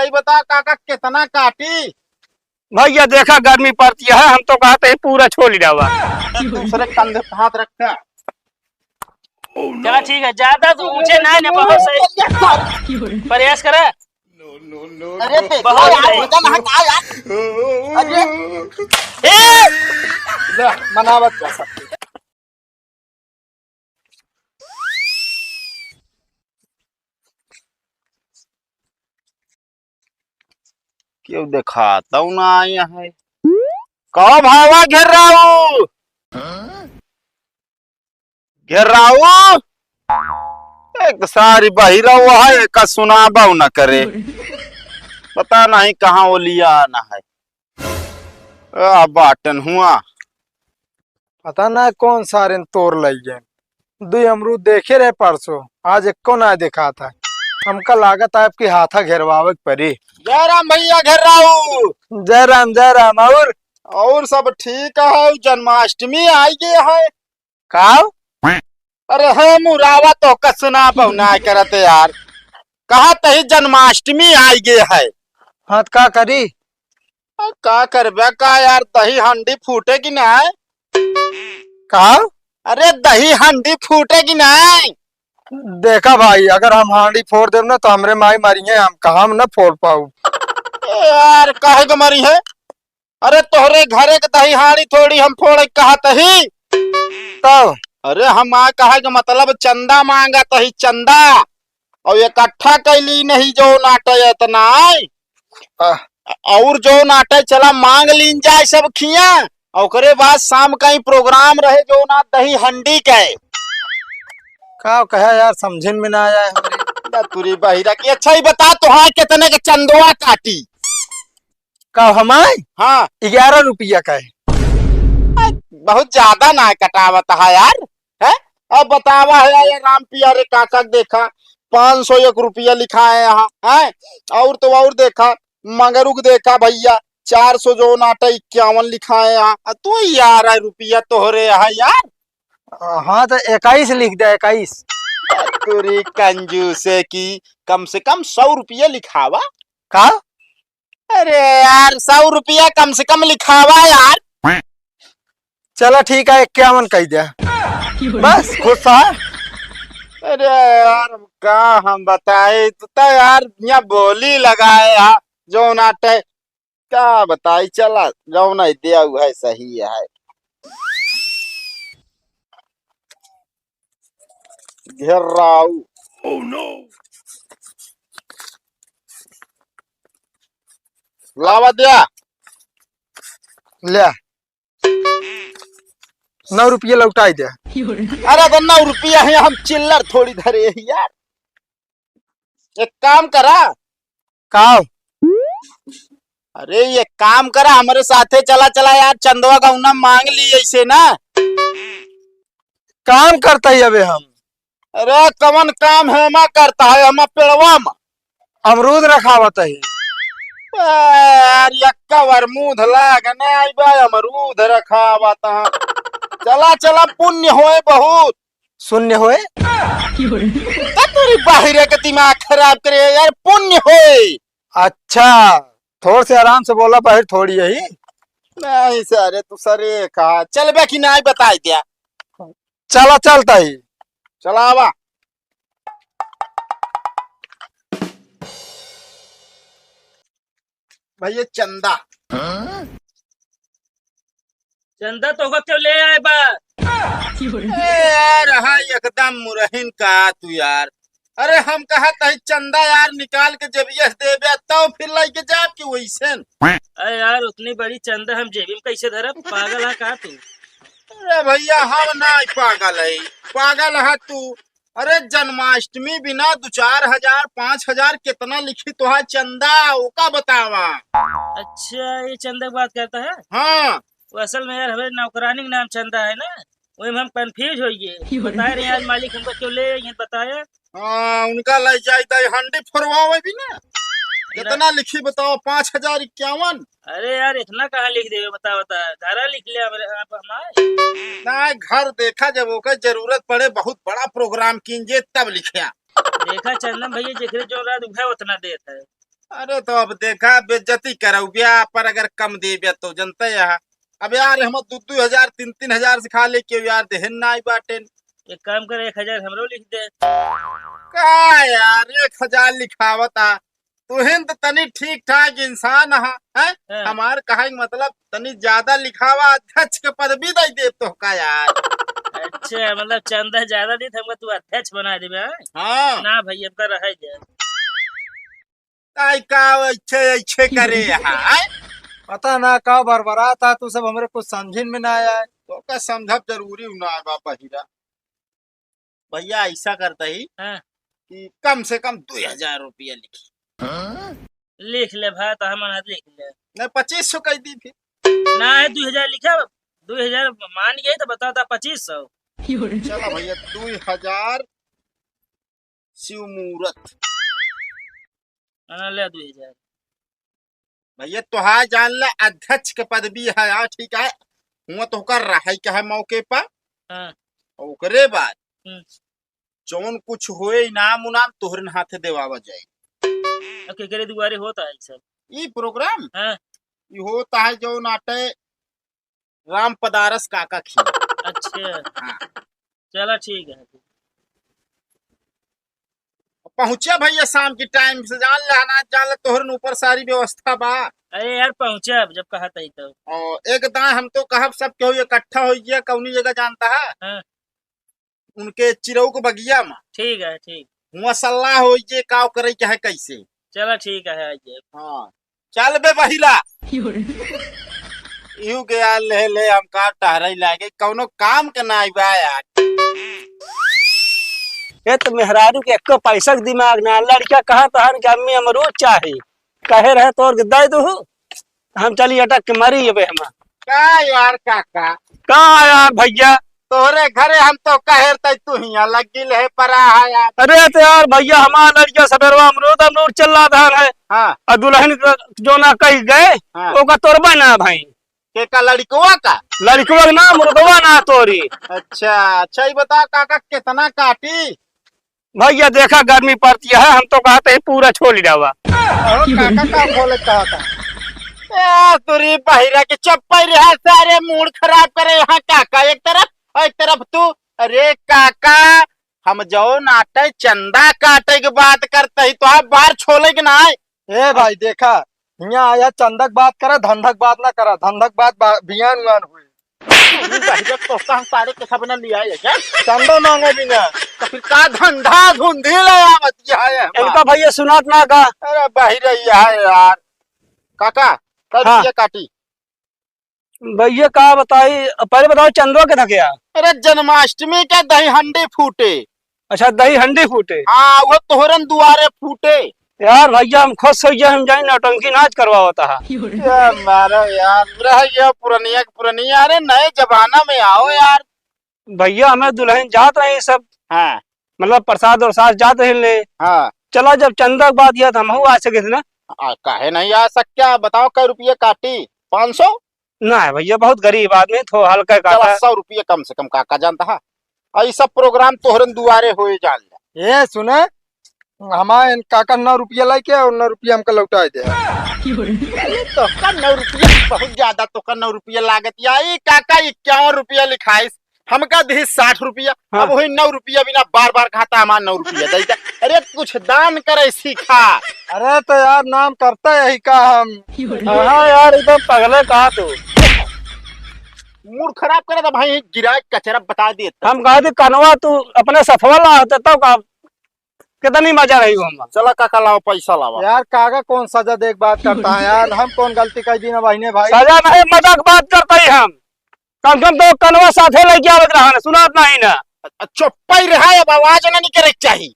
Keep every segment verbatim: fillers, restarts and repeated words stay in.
बता काका, कितना काटी? भैया, देखा, गर्मी पड़ती है, हम तो कहते हैं पूरा छोड़ ही डावा। दूसरे कंधे पे हाथ रखा। चला, ठीक है, ज्यादा तो ऊंचे ना, ना, बहुत सही। प्रयास करा। अरे, बहुत यार, सही। वजन हटा यार। अरे। ए! ले, मनावत जा सकते। केहू देखातउ ना आया है। कहो भावा घेर्राऊ, घेर्राऊ। एक सारी बहिरा हुआ है, एक सुनाबउ न करे। पता नहीं कहाँ ओलिया आना है। आ, बाटन हुआ। पता ना कौन सारे तोर लइ गए। दुई अमरूद देखे रहे परसों, आज एको ना देखात है। हमका लागत है आपकी हाथा घेरवावे के पड़ी। जय राम भैया घेर्राऊ। जय राम, जय राम। और? और सब ठीक है, जन्माष्टमी आई गए है। का? अरे हे मुरावा, तोहका सुनाबउ ना करत यार। कहा तही जन्माष्टमी आई गए है। हाँ, तो का करी? आ, का करबे का यार, दही हंडी फूटे कि नाहीं? का? अरे दही हंडी फूटे कि नाहीं? देखा भाई, अगर हम हांडी फोड़ देब ना तो हमरे माई मारिहैं, हम कहा हम ना फोड़ पाउब। ए यार, काहे के मरिहैं? अरे तोहरे घरे के दही हांडी थोड़ी हम फोड़े कहत ही। तब? अरे हम आ कहे के मतलब चंदा मांगत ही, चंदा। और इकट्ठा कैली नहीं जौन आटे इतना आए। आह। और जौन आटे चला मांग लीन जाए सब खिया, और ओकरे बाद शाम का ही प्रोग्राम रहे जौन आ दही हंडी के। का कहे यार, समझिन में ना आए हमरे। ना तुरी बहिरा की। अच्छा ही बता, तोहार कितने के चंदवा काटी? का हमार? हाँ। ग्यारह रुपया का है। आ, बहुत ज्यादा ना कटावत है यार, हैं? अब बतावा है यार राम पिया रे काका के देखा, पाँच सौ एक रुपया लिखाए यहाँ, हैं? और तो और देखा, मगरू के देखा भैया, चार सौ जौन आटे इक्यावन लिखाए यहाँ। आ, तू यार है रुपया तोहरे है यार। हाँ, तो इक्कीस लिख दे, इक्कीस। तुरी कंजूसे की, कम से कम सौ रुपया लिखावा। का? अरे यार, सौ रुपया कम से कम लिखावा यार। चला ठीक है, इक्यावन कह दे। बस, खुश है? अरे यार, का हम बताए, तू तो यार यहाँ बोली लगाए हा, जौन आटे, का बताई, चला, जौन है दिया, उ है सही है। घेराऊ। Oh no! लावा दिया। ले। नौ रुपया लौटाई दे। अरे तो नौ रुपया है, हम चिल्लर थोड़ी धरे है यार। एक काम करा। का? अरे एक काम करा, हमरे साथे चला, चला यार, चंदवा गौना मांग ली ऐसे ना। काम करता ही अबे हम। अरे कवन काम है, हम करता है, हम पेड़वा में अमरूद रखावत ही। ए यार, यक्का अमरूद लाग ना आई बा, अमरूद रखावत है। चला, चला, पुण्य होए बहुत। शून्य होए। तो तेरी बाहिरे के दिमाग खराब करे यार, पुण्य होए। अच्छा, थोड़ से आराम से बोला, बाहिर थोड़ी यही। नहीं सारे, तू सरे कहा, चलबे कि नहीं बताई दिया। चला, चलता ही। चलावा। भैया चंदा। चंदा तो होगा क्यों ले आए बा? ए यार, हाँ, एकदम मुरहिन का तू यार। अरे हम कहा तही चंदा यार निकाल के जेबिया से देबे, तब फिर लेके जाब कि वैसे न। अरे यार, उतनी बड़ी चंदा हम जेबी में कैसे धरब? पागल है का तू? अरे भैया, हम ना पागल है, पागल है तू। अरे जन्माष्टमी बिना दो चार हजार, पाँच हजार कितना लिखी तोहार चंदा, ओका बतावा। अच्छा, ये चंदा की बात करता है? हाँ। वो असल में यार हमारे नौकरानी के नाम चंदा है ना, वही में हम कंफ्यूज हो गए। बताए रहे आज मालिक हमको क्यों ले आइए बताया। हाँ, उनका ले जाए तो हंडी फोरवावे भी ना। ना। कितना लिखी बताओ, पाँच हजार इक्यावन। अरे यार, इतना कहाँ लिख देवे, बता, बता, धारा लिख ले हमरे, आप हमारे। ना, घर देखा, जब ओकर जरूरत पड़े, बहुत बड़ा प्रोग्राम कीजिए, तब लिखिया। देखा चंदन भैया, जेकरे जो रात उठा, उतना देत है। अरे तो अब देखा, बेइज्जती करउब्या, पर अगर कम देब्या तो जनते यहाँ। अब यार, हम दू दू हजार, तीन तीन हजार से खा लेके यार, देहन ना आई बाटेन। एक काम कर, एक हजार हमरो लिख दे। का यार, एक हजार लिखावता? तुहिन तो तनी ठीक ठाक इंसान हा, हैं? हाँ। हमार कहे के मतलब तनी ज्यादा लिखावा, अध्यक्ष के पदवी दे दे तो का यार। अच्छा, मतलब चंदा ज्यादा दी, हमका तू अध्यक्ष बना देबे, हाँ? हाँ। ना भाई, हमका रहे दे। ताई का ऐसे, ऐसे करे है, हैं? पता ना का बरबरात है, तू सब हमरे कुछ समझिन में ना आए। तो का समझब जरूरी ना है, बाप हीरा। भैया, ऐसा करता ही हाँ। कि कम से कम दो हजार रुपया लिखी। लिख ले भाई, तो हम लिख ले। नहीं, पच्चीस सौ कह दी फिर। ना है, दो हजार लिखा, दो हजार मान गए तो बताओ, तो पच्चीस सौ। चलो भैया, दो हजार शिव मूरत। हाँ, ले दो हजार। भैया, तोहार जान ले, अध्यक्ष के पदवी है यार, ठीक है, हुआ तो ओकर रहाई का है मौके पर। हाँ। और ओकरे बाद हम्म। जौन कुछ होए, इनाम उनाम तोहरे हाथे देवावा जाए। अब केकरे दुआरे होता है ई सब? ई प्रोग्राम? हाँ। ई होता है जौन आटे राम पदारस काका खी। अच्छा। हाँ। चला ठीक है। पहुँचे भैया शाम की टाइम से, जान ले, अनाज जान ले, तोहरन ऊपर सारी व्यवस्था बा। अरे यार, पहुँचे अब जब कहा तई तो। और एक दाएं हम तो कहब, सब केहू इकट्ठा हो गया, कौनी जगह जानता है? हाँ। उनके चिरऊ के बगिया में। ठीक है, ठीक। हुआ सलाह हो जे का करे के है कैसे। चला ठीक है, आइए। हाँ, चल बे बहिरा। इहू के यार ले, ले, हम का टहराई लागे, कौनो काम के ना आइबा यार। ये तो मेहरारू के एको पैसा के दिमाग ना, लड़का कहा तहन कि अम्मी अमरूद चाही, कहे रहे तोर के दे दू, हम चली अटक के मरी अबे हम। का यार काका? का यार भैया? तोहरे घरे हम तो कहे तै तू हियाँ लग गिल है परा है यार। अरे तो यार भैया, हमार लड़का सबेरवा अमरूद अमरूद चिल्ला धान है। हाँ। और दुल्हन का जो ना कही गए, हाँ। ओका तोरबा ना भाई। के का लड़कवा का? लड़कवा के ना, मुर्दवा ना तोरी। अच्छा, अच्छा, ये बता काका कितना काटी? भैया देखा गर्मी पड़ती है, हम तो कहते हैं पूरा छोड़ जावा। अहो, काका का बोले कहा था? ए, तुरी बहिरा के चप्पल रहा सारे, मूड खराब करे यहाँ काका एक तरफ और एक तरफ तू। अरे काका, हम जौन आटे चंदा काटे के बात करते ही तो आप बाहर छोले के ना आए। ए भाई देखा, हियाँ आया चंदक बात करा, धंधक बात ना करा, धंधक बात बा-, बियान उयान हुई। तू बहिरा तो संग पारे के सब ना लिया है क्या? चंदा मांगे बिना। तो फिर का धंधा धुंधी ले आवत क्या है हमार? इनका भैया सुनात ना का? अरे बहिरा यह है यार। काका, कब हाँ। ये काटी? भैया का बताई, पहले बताओ चंदवा के था क्या? अरे जन्माष्टमी के दही हंडी फूटे। अच्छा, दही हंडी फूटे? हाँ, वो तोहरन दुआरे फूटे। यार भैया, हम खुश हो गए, हम जाए नौटंकी नाच करवावता है। क्या मारो यार, रह गया पुरनिया के पुरनिया। अरे नए जमाना में आओ यार। भैया, हमें दुल्हन जात रही सब, हाँ। मतलब प्रसाद और साथ जात रहे ले। हाँ। चला, जब चंदा के बात यह था, हम आ सके थे ना। आ, काहे नहीं आ सकता? बताओ, कै रुपये काटी? पाँच सौ? ना है भैया, बहुत गरीब आदमी, थो हल्का चला, काटा। सौ रुपये कम से कम काका जानता है। और ये सब प्रोग्राम तोहरन दुआरे होए जान ले। ए, सुने, हमारे काका नौ रुपया लेके और नौ रुपया हमका लौटा दे। अरे, तोहका नौ रुपया बहुत ज्यादा, तोहका नौ रुपया लागत या। ई काका इक्यावन रुपया लिखाइस, हमका दिही साठ रुपया। हाँ। अब वही नौ रुपया बिना बार बार खाता हमार नौ रुपया दे दे। अरे, कुछ दान करे सीखा। अरे, तो यार, नाम करता यही का हम। हाँ यार, एकदम पगले कहा तू। मूड खराब करे तो भाई, गिरा कचरा बता देता। हम कहा थी, कनवा तू अपने सथवा ला होते तब का कितनी मजा रही हो हमार। चला काका, लाओ पैसा लावा। यार काका, कौन सजा देख बात करता है यार, हम कौन गलती कर दी ना बहिने भाई। सजा नहीं, मजाक बात करता ही हम। कम से कम तो कनवा साथे लेके आवत रहा ना, सुनात नहीं ना। अच्छा, चुप्पा ही रहा, अब आवाज ना निकले के चाहिए।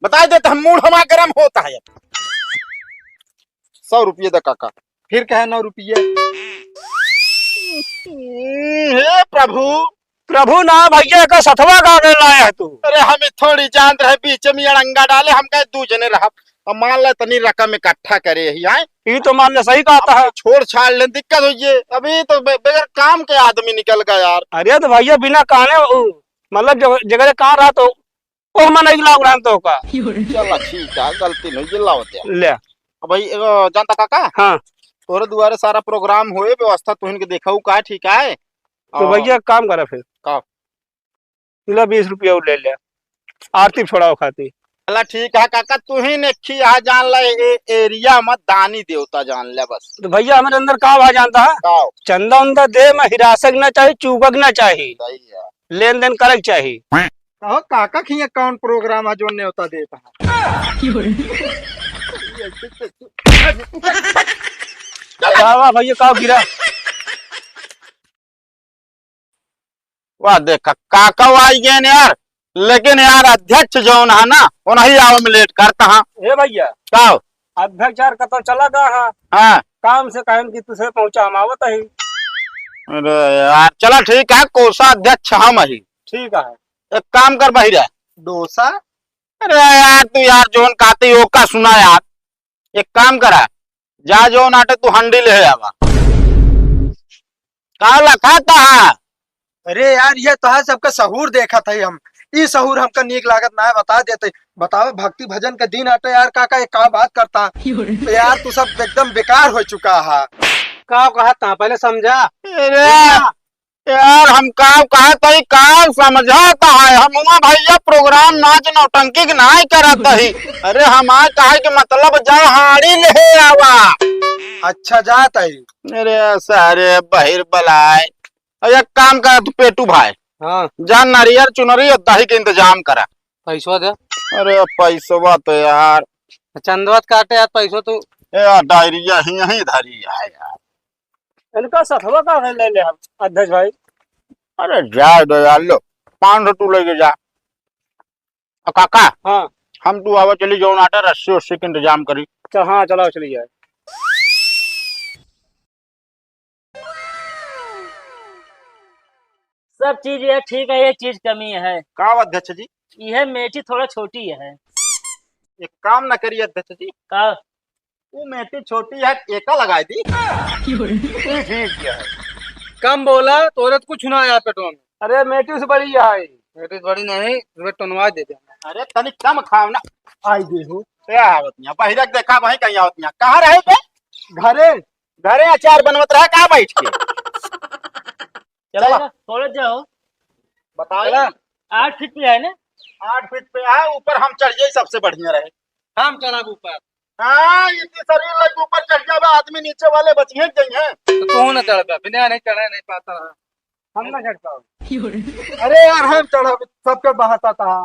बता दे तो हम, मूड हमारा गरम होता है। सौ रुपये दे काका। फिर कहे नौ रुपये। हे प्रभु। प्रभु ना भैया, का सथवा का के लाया है तू? अरे हम थोड़ी जान रहे, बीच में अड़ंगा डाले, हम कहे दू जने रहा। अब मान ले तनी रकम इकट्ठा करे ही आए। ई तो मान ले सही कहता है। छोड़ छाड़ ले, दिक्कत हो ये। अभी तो बे-, बगैर काम के आदमी निकल गया यार। अरे तो भैया बिना कहने उ, मतलब जग-, जगह कहाँ रहा तो ओह मन एक लाख रहन तो का। चला ठीक है, गलती नहीं, ये लाओ दे। ले। अब भाई, अ, जानता काका? हाँ। तोरे दुआरे सारा program होए, व्यवस्था तुहिन के देखऊ का, ठीक है? तो और भैया, एक काम करा फिर। का? तुला बीस रुपया और ले ले, आरती छोड़ाओ खाती। चला ठीक है काका, तुहिन एक ही यहाँ जान ले, ए area में दानी देवता जान ले बस। तो भैया, हमरे अंदर का भा जानता है? का? चंदा उंदा दे, मैं हिरासक ना चाही, चूकक ना चाही। सही है। लेन देन करक चाही। कहो काका, खिया कौन program है जो नेवता देता है? का हुआ भैया, का गिरा? वाह, देखा, काका आई गए यार। लेकिन यार, अध्यक्ष जौन है ना, वो नहीं आवे में late करता है। ए भैया। का? अध्यक्ष यार, कतो चला गया है। हाँ। काम से कहन कि तुसे पहुँचा, हम आवत ही। अरे यार, चला ठीक है, कोषाध्यक्ष हम ही। ठीक है। एक काम कर बहिरा। डोसा? अरे यार, तू यार, जौन कहती हो का सुना यार। एक काम करा, जा जौन आटे तू हंडी ले आवा। का लखाता है? अरे यार, ये तो है, सबका सहूर देखत है हम। ई सहूर हमका नीक लागत ना है, बता देते। बताओ, भक्ति भजन का दिन आटे यार, काका, ये का बात करता? तो यार, तू सब एकदम बेकार हो चुका है। का कहता, पहले समझा। अरे, यार, हम का कहत हई, का समझत है? हम हुआ भैया program नाच नौटंकी के नाय करत हई। अरे, हमार कहे के मतलब जा हाड़ी ले आवा। अच्छा, जात हई। अरे, सारे बहिर बलाए। अब एक काम कर तू पेटू भाई। हाँ। जा नरियर चुनरी और दही के इंतजाम करा। पैसवा दे। अरे, पैसवा तो यार। चंदवा काटे यार, पैसवा तू। ए यार, डायरिया ही यहीं धरी है यार। इनका सठवा का है, ले ले हम, अध्यक्ष भाई। अरे जाए दो यार, लो, पाँच सौ तू लेके जा। और काका, हाँ। हम तू आवा चली जाओ नाटा, रस्सी उस्सी के इंतजाम करी। चल, हाँ, चलाओ, चली जाए। सब चीज ये ठीक है, एक चीज कमी है। का अध्यक्ष जी? यह मेटी थोड़ा छोटी है। एक काम ना करिए अध्यक्ष जी। का? वो मेटी छोटी है, एका लगाई दी। ठीक है। कम बोला, तोरे तो कुछ ना आया पेटवा में। अरे मेटी से बड़ी है। मेटी से बड़ी नहीं, तुम्हें टनवा दे दे। अरे तनी कम खाओ ना। आई दे हो। क्या आवत यहाँ? बहिरक देखा वहीं कहीं आवत यहाँ। कहाँ रहे बे? घरे। घरे अचार बनवत रहा, कहाँ बैठ के? चला चला। ना, थोड़ा जाओ। बताओ। चला। आठ फीट पे है ना? आठ फीट पे है, ऊपर हम चढ़ जाई, सबसे बढ़िया रहे। हम चढ़ब ऊपर। हाँ, इतनी शरीर लग ऊपर चढ़ जावे, आदमी नीचे वाले बचिए जाइए। तो तू ना चढ़ पे, बिना नहीं चढ़े नहीं पाता। हम ना चढ़ पाओ। अरे यार, हम चढ़ब, सबके बहाता था।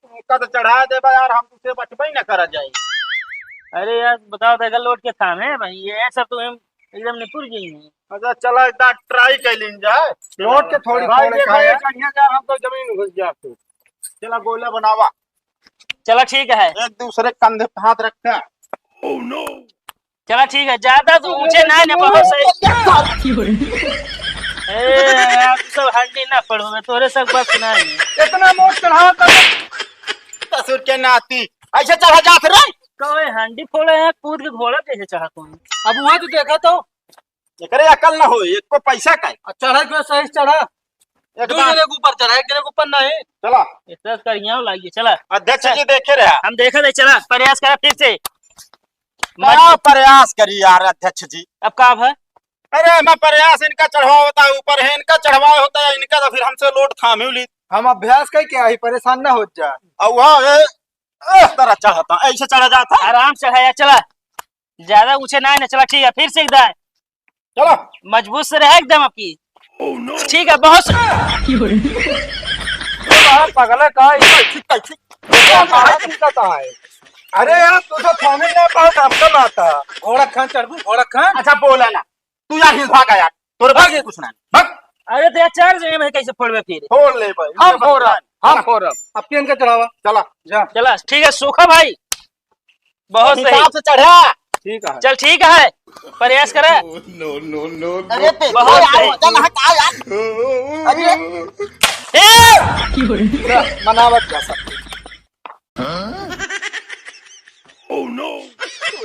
उनका तो चढ़ा देबा यार, हम तुझसे बचबे ही ना करा जाए। अरे यार, बताओ तो, अगर लोट के थामे भाई, ये सब तो हम एकदम निपुर गई हैं। अच्छा, चला, एक बार try कर लीन जाए। लोट के थोड़ी भाई, थोड़ी ये खाए। भाई, बढ़िया यार, हम तो जमीन घुस गया आपको। चला, गोला बनावा। चला, ठीक है। एक दूसरे कंधे पे हाथ रखा। चला, ठीक है, ज्यादा तो ऊंचे ना, ना, बहुत सही। ए, आप सब हंडी ना पड़ो, मैं तोरे सब बस ना है। इतना मोट चढ़ावा कर। ससुर के नाती, ऐसे चढ़ा जात रे। कहे हंडी फोड़े हैं, कूद के घोड़ा कैसे चढ़ा तू? अब वहाँ तो देखा तो। एकरे अकल ना होई, एको पैसा का। आ, चढ़ा के सही से चढ़ा। एक दो बार। जने के ऊपर चढ़ा, एक जने के ऊपर नहीं। चला। इतना करिया लागिए, चला। अध्यक्ष जी देखे रहे। हम देखे रहे, चला, प्रयास करा फिर से। का प्रयास करी यार अध्यक्ष जी? अब का है? अरे, मैं प्रयास इनका चढ़वा होता है, ऊपर है, इनका चढ़वा होता है, इनका तो फिर हमसे लोड थामे ली। हम अभ्यास कई क्या ही, परेशान ना हो जा। अब वहाँ, ए, इस तरह चढ़ता, ऐसे चढ़ा जाता है। आराम से है, चला। ज्यादा ऊंचे ना है ना, चला, ठीक है, फिर से एक दाएं। चलो। मजबूत से रहे एकदम आपकी। ठीक है, बहुत स- ये बड़ा पगला का है, ये कैसे, कैसे? ये हमारा दिक्कत है। अरे यार, तू तो थामे ना पाओ, हमका माता। घोड़ा खान चढ़बू, घोड़ा खान। अच्छा, बोला ना। तू यार हिल भागा यार। तोरे भाग भाग ये। कुछ ना। भाग। अरे तो यार, चार जगह में कैसे फोड़बे फिर? फोड़ ले भाई। हम फोड़ब, हम फोड़ब। अब पेन का चढ़ावा। चला। जा। चला, ठीक है, सूखा भाई। बहुत सही। हिसाब से चढ़ा। ठीक है। चल, ठीक है, प्रयास करे। No, no, no, no। अरे, पे बहुत यार, सही। वजन है का यार? अरे। ए! मनावत जा सब। Oh no।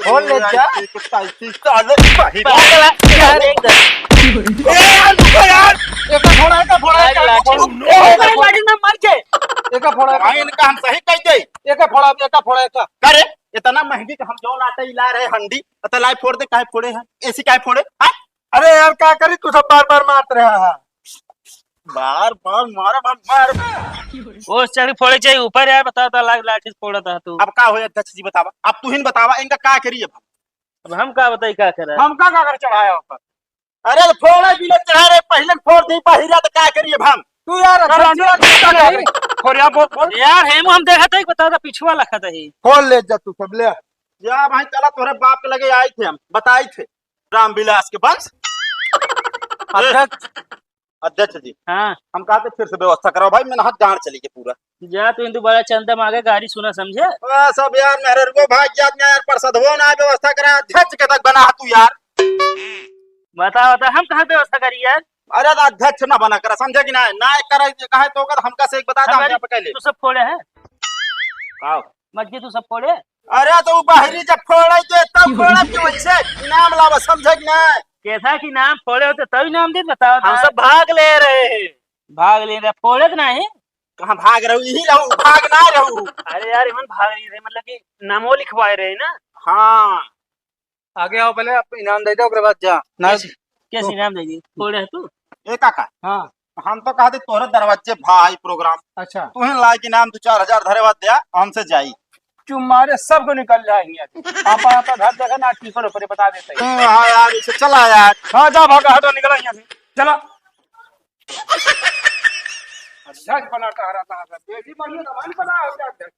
खोल ले जा। एक साइकिल साले भाई। पागल है यार, एकदम। ए, यार, रुको यार। एका फोड़ा, एका फोड़ा, एका लाठी। फोड़ा। ए, भाई, लाठी में मर के। एका फोड़ा, एका भाई, इनका हम सही कह दे। एका फोड़ा, एका फोड़ा, एका। का रे? इतना महंगी के हम जौन आटा इला रहे हंडी, तो लाई फोड़ दे, काहे फोड़े हैं? एसी काहे फोड़े? हाँ? अरे यार, का करी, तू सब बार बार मारत रहा है। बार बार मारे, बार मार। ओ चढ़ फोड़े चाहिए ऊपर यार, बता, बता, लाग लाठी से फोड़ा था तू। अब का होए अध्यक्ष जी, बतावा, अब तू ही न बतावा, इनका का करी अब? अब हम का बताई, का करा? हम का, का कर चढ़ाया ऊपर? अरे तो फोड़ा बिना चढ़ा रहे, पहले फोड़ दी बाहिरा, तो का करी अब हम? तू यार, कर अध्यक्ष जी, यार, का नहीं। करी? फोड़ यार, बोल, बोल। यार, हेमू हम देखत है, बता, बता, पिछुआ लखत है। फोड़ ले जा तू सब, ले। जा भाई, चला, तोरे बाप के लगे आई थे हम, बताई थे। रामविलास के वंश। अध्यक्ष। अध्यक्ष जी। हाँ। हम कहते फिर से व्यवस्था कराओ भाई, मेहनत गांड चली के पूरा। जा तू हिंदू बड़ा चंदा मांगे, गाड़ी सुना समझे। आ, सब यार, मेहररुओ भाग जात ना यार, प्रसादवो ना व्यवस्था करा, अध्यक्ष के तक बना तू यार। बता, बता, हम कहाँ व्यवस्था करी यार? अरे तो अध्यक्ष ना बना करा, समझे कि ना? ना करे, कहे तो ओकर हमका से एक बता दे, हम हमारी यहाँ पे कैले। तू सब फोड़े है? का? मत जी तू सब फोड़े। अरे तो उ बाहरी जब फोड़े तो तब फोड़े कि वैसे इनाम लावा, समझे कि ना? कैसा कि नाम फोड़े होते तब इनाम दे, बताओ हम ना। सब भाग ले रहे हैं। भाग ले रहे, फोड़े तो नहीं। कहाँ भाग रहे हो? यही रहो, भाग ना रहो। अरे यार, इमन भाग नहीं रहे, मतलब कि नामो लिखवाए रहे ना। हाँ। आगे आओ, पहले आप इनाम दे दो, ओकरे बाद जा। ना कैसे, कैसे तू इनाम देगी? फोड़े है तू? ए काका। हाँ। हम तो कहते तोहरे दरवाजे भाई प्रोग्राम। अच्छा। तू ही लाए कि नाम दो चार हजार धरे बाद दे, हमसे जाई। चुप मारे सबको निकल जाएंगे। आपा, आपा घर देखा ना, टीकल ऊपर बता देते हैं। हम्म, हाँ यार, इसे चला यार। हाँ, जा भागा, हटो, निकला यहाँ से। चला। अध्यक्ष बना टहरा था, बेटी बनी तो मन बना हो गया अध्यक्ष।